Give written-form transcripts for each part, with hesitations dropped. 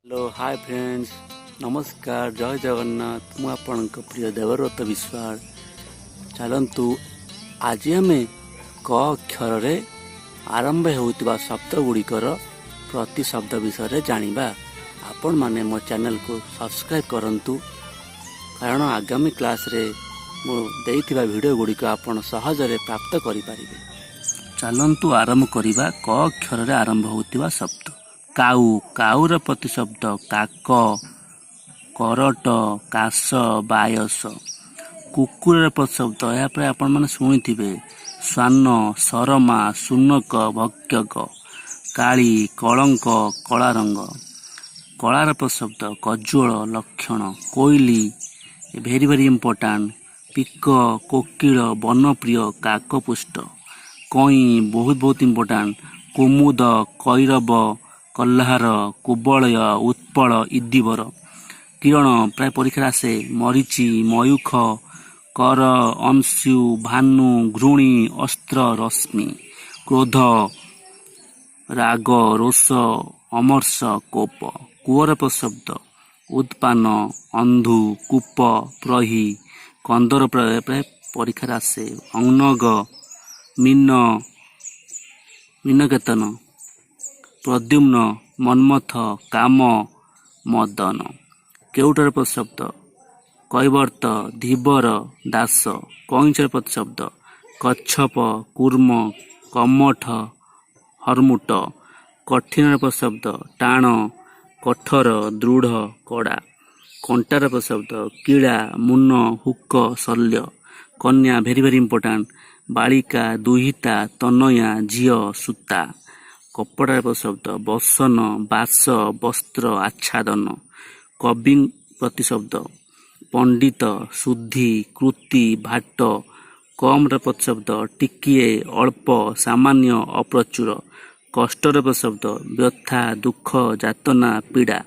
Hello, ହାଏ friends, ନମସ୍କାର, ଜୟ ଜଗନ୍ନାଥ। ମୁଁ ଆପଣଙ୍କ ପ୍ରିୟ ଦେବବ୍ରତ ବିଶ୍ୱାଳ। ଚାଲନ୍ତୁ, ଆଜି ଆମେ କ ଅକ୍ଷରରେ ଆରମ୍ଭ ହେଉଥିବା ଶବ୍ଦ ଗୁଡ଼ିକର ପ୍ରତିଶବ୍ଦ ବିଷୟରେ ଜାଣିବା। ଆପଣମାନେ ମୋ ଚ୍ୟାନେଲକୁ ସବସ୍କ୍ରାଇବ୍ କରନ୍ତୁ, କାରଣ ଆଗାମୀ କ୍ଲାସ୍ରେ ମୁଁ ଦେଇଥିବା ଭିଡ଼ିଓ ଗୁଡ଼ିକ ଆପଣ ସହଜରେ ପ୍ରାପ୍ତ କରିପାରିବେ। ଚାଲନ୍ତୁ ଆରମ୍ଭ କରିବା କ ଅକ୍ଷରରେ ଆରମ୍ଭ ହେଉଥିବା ଶବ୍ଦ। କାଉ। କାଉର ପ୍ରତିଶବ୍ଦ କାକ, କରଟ, କାଶ, ବାୟସ। କୁକୁରର ପ୍ରତିଶବ୍ଦ, ଏହା ପ୍ରାୟ ଆପଣମାନେ ଶୁଣିଥିବେ, ଶ୍ୱାନ, ସରମା, ଶୁନକ, ଭକ୍ଷକ। କାଳି, କଳଙ୍କ, କଳା ରଙ୍ଗ। କଳାର ପ୍ରତିଶବ୍ଦ କଜ୍ୱଳ, ଲକ୍ଷଣ। କୋଇଲି, ଭେରି ଭେରି ଇମ୍ପୋର୍ଟାଣ୍ଟ, ପିକ, କୋକିଳ, ବନପ୍ରିୟ, କାକପୁଷ୍ଟ। କଇଁ, ବହୁତ ବହୁତ ଇମ୍ପୋର୍ଟାଣ୍ଟ, କୁମୁଦ, କୈରବ, କହ୍ଲାର, କୁବଳୟ, ଉତ୍ପଳ, ଇଦିବର। କିରଣ, ପ୍ରାୟ ପରୀକ୍ଷାରେ ଆସେ, ମରିଚି, ମୟୂଖ, କର, ଅଂଶୁ, ଭାନୁ, ଘୃଣୀ, ଅସ୍ତ୍ର, ରଶ୍ମି। କ୍ରୋଧ, ରାଗ, ରୋଷ, ଅମର୍ଷ, କୋପ। କୂଅର ଶବ୍ଦ ଉତ୍ପାନ, ଅନ୍ଧୁ, କୂପ, ପ୍ରହି। କନ୍ଦର, ପ୍ରାୟ ପ୍ରାୟ ପରୀକ୍ଷାରେ ଆସେ, ଅନଗ, ମୀନ, ମୀନକେତନ, ପ୍ରଦ୍ୟୁମ୍ନ, ମନ୍ମଥ, କାମ, ମଦନ। କେଉଟର ପ୍ରତିଶବ୍ଦ କୈବର୍ତ୍ତ, ଧୀବର, ଦାସ। କଇଁଚର ପ୍ରତିଶବ୍ଦ କଚ୍ଛପ, କୂର୍ମ, କମଠ, ହର୍ମୁଟ। କଠିନର ପ୍ରତିଶବ୍ଦ ଟାଣ, କଠୋର, ଦୃଢ଼, କଡ଼ା। କଣ୍ଟାର ପ୍ରତିଶବ୍ଦ କୀଳା, ମୁନ, ହୁକ, ଶଲ୍ୟ। କନ୍ୟା, ଭେରି ଭେରି ଇମ୍ପୋର୍ଟାଣ୍ଟ, ବାଳିକା, ଦୁହିତା, ତନୟା, ଝିଅ, ସୂତା। କପଡ଼ାର ପ୍ରତିଶବ୍ଦ ବସନ, ବାସ, ବସ୍ତ୍ର, ଆଚ୍ଛାଦନ। କବି ପ୍ରତିଶବ୍ଦ ପଣ୍ଡିତ, ସୁଧୀ, କୃତି, ଭାଟ। କମ୍ର ପ୍ରତିଶବ୍ଦ ଟିକିଏ, ଅଳ୍ପ, ସାମାନ୍ୟ, ଅପ୍ରଚୁର। କଷ୍ଟର ପ୍ରତିଶବ୍ଦ ବ୍ୟଥା, ଦୁଃଖ, ଯାତନା, ପୀଡ଼ା।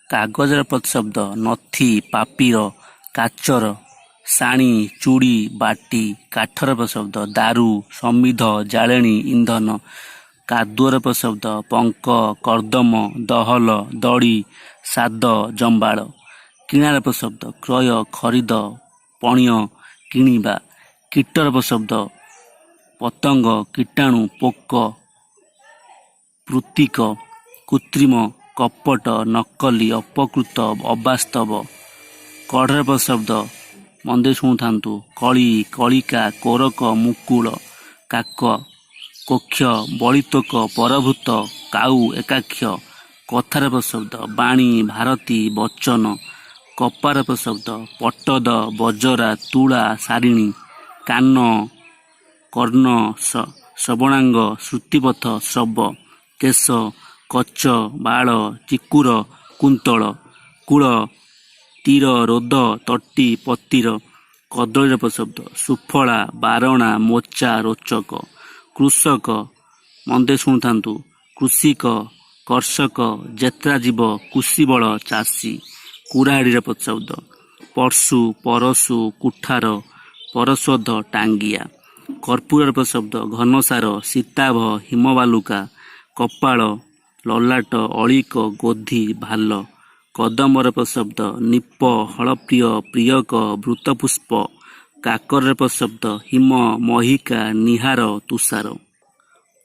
କାଗଜର ପ୍ରତିଶବ୍ଦ ନଥି, ପାପିର, କାଚର, ଶାଣି, ଚୁଡ଼ି, ବାଟି। କାଠର ପ୍ରତିଶବ୍ଦ ଦାରୁ, ସମିଧ, ଜାଳେଣି, ଇନ୍ଧନ। କାଦୁଅର ପ୍ରତିଶବ୍ଦ ପଙ୍କ, କର୍ଦ୍ଦମ, ଦହଲ, ଦଡ଼ି, ସାଦ, ଜମ୍ବାଳ। କିଣାର ପ୍ରତିଶବ୍ଦ କ୍ରୟ, ଖରିଦ, ପଣ୍ୟ, କିଣିବା। କୀଟର ପ୍ରତିଶବ୍ଦ ପତଙ୍ଗ, କୀଟାଣୁ, ପୋକ, ପୃତିକ। କୃତ୍ରିମ, କପଟ, ନକଲି, ଅପକୃତ, ଅବାସ୍ତବ। କଢ଼ର ପ୍ରତିଶବ୍ଦ ମନ ଦେଇ ଶୁଣୁଥାନ୍ତୁ, କଳି, କଳିକା, କୋରକ, ମୁକୁଳ। କାକ, କୋକ୍ଷ, ବଳିତୋକ, ପରଭୂତ, କାଉ, ଏକାକ୍ଷ। କଥାର ପ୍ରତିଶବ୍ଦ ବାଣୀ, ଭାରତୀ, ବଚନ। କପାର ପ୍ରତିଶବ୍ଦ ପଟଦ, ବଜରା, ତୁଳା, ସାରିଣୀ। କାନ, କର୍ଣ୍ଣ, ଶ୍ରବଣାଙ୍ଗ, ଶ୍ରୁତିପଥ, ଶ୍ରବ। କେଶ, କଚ, ବାଳ, ଚିକୁର, କୁନ୍ତଳ। କୂଳ, ତୀର, ରୋଦ, ତଟି, ପତିର। କଦଳୀର ପ୍ରତିଶବ୍ଦ ସୁଫଳା, ବାରଣା, ମୋଚା, ରୋଚକ। କୃଷକ, ମନ ଦେଇ ଶୁଣୁଥାନ୍ତୁ, କୃଷିକ, କର୍ଷକ, ଯେତ୍ରାଜୀବ, କୃଷିବଳ, ଚାଷୀ। କୁରାଢ଼ୀର ପ୍ରତିଶବ୍ଦ ପର୍ଶୁ, ପରଶୁ, କୁଠାର, ପରଶୋଧ, ଟାଙ୍ଗିଆ। କର୍ପୂରର ପ୍ରତିଶବ୍ଦ ଘନସାର, ସୀତାଭ, ହିମବାଲୁକା, କପାଳ, ଲଲାଟ, ଅଳିକ, ଗୋଧି, ଭାଲ। କଦମ୍ବର ପ୍ରତିଶବ୍ଦ ନିପ, ହଳପ୍ରିୟ, ପ୍ରିୟକ, ବୃତ୍ତପୁଷ୍ପ। କାକରର ପ୍ରତିଶବ୍ଦ ହିମ, ମହିକା, ନିହାର, ତୁଷାର।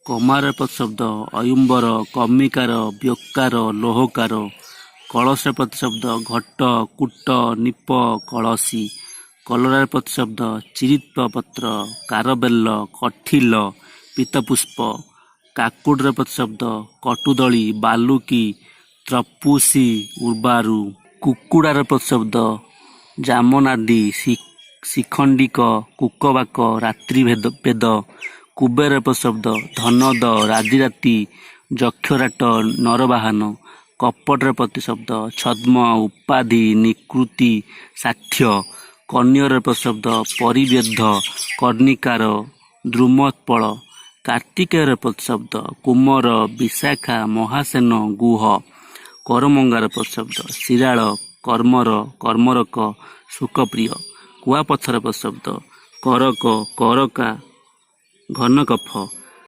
କମାରର ପ୍ରତିଶବ୍ଦ ଅୟୁମ୍ବର, କର୍ମିକାର, ବ୍ୟକାର, ଲୋହକାର। କଳସର ପ୍ରତିଶବ୍ଦ ଘଟ, କୂଟ, ନିପ, କଳସୀ। କଲରାର ପ୍ରତିଶବ୍ଦ ଚିରିତ ପତ୍ର, କାରବେଲ, କଠିଲ, ପୀତପୁଷ୍ପ। କାକୁଡ଼ିର ପ୍ରତିଶବ୍ଦ କଟୁଦଳି, ବାଲୁକି, ତ୍ରପୁଷି, ଉର୍ବାରୁ। କୁକୁଡ଼ାର ପ୍ରତିଶବ୍ଦ ଜାମନାଦି, ଶିଖଣ୍ଡିକ, କୁକବାକ, ରାତ୍ରି ବେଦ। କୁବେରର ପ୍ରତିଶବ୍ଦ ଧନଦ, ରାଜିରାତି, ଯକ୍ଷରାଟ, ନରବାହନ। କପଟର ପ୍ରତିଶବ୍ଦ ଛଦ୍ମ, ଉପାଧି, ନିକୃତି, ସାକ୍ଷ୍ୟ। କନିଅରର ପ୍ରତିଶବ୍ଦ ପରିବ୍ୟଦ୍ଧ, କର୍ଣ୍ଣିକାର, ଦ୍ରୁମୋତ୍ପଳ। କାର୍ତ୍ତିକେୟର ପ୍ରତିଶବ୍ଦ କୁମର, ବିଶାଖା, ମହାସେନ, ଗୁହ। କରମଙ୍ଗାର ପ୍ରତିଶବ୍ଦ ଶିରାଳ, କର୍ମର, କର୍ମରକ, ଶୁକପ୍ରିୟ। କୁଆପଥର ପ୍ରତିଶବ୍ଦ କରକ, କରକା, ଘନକଫ।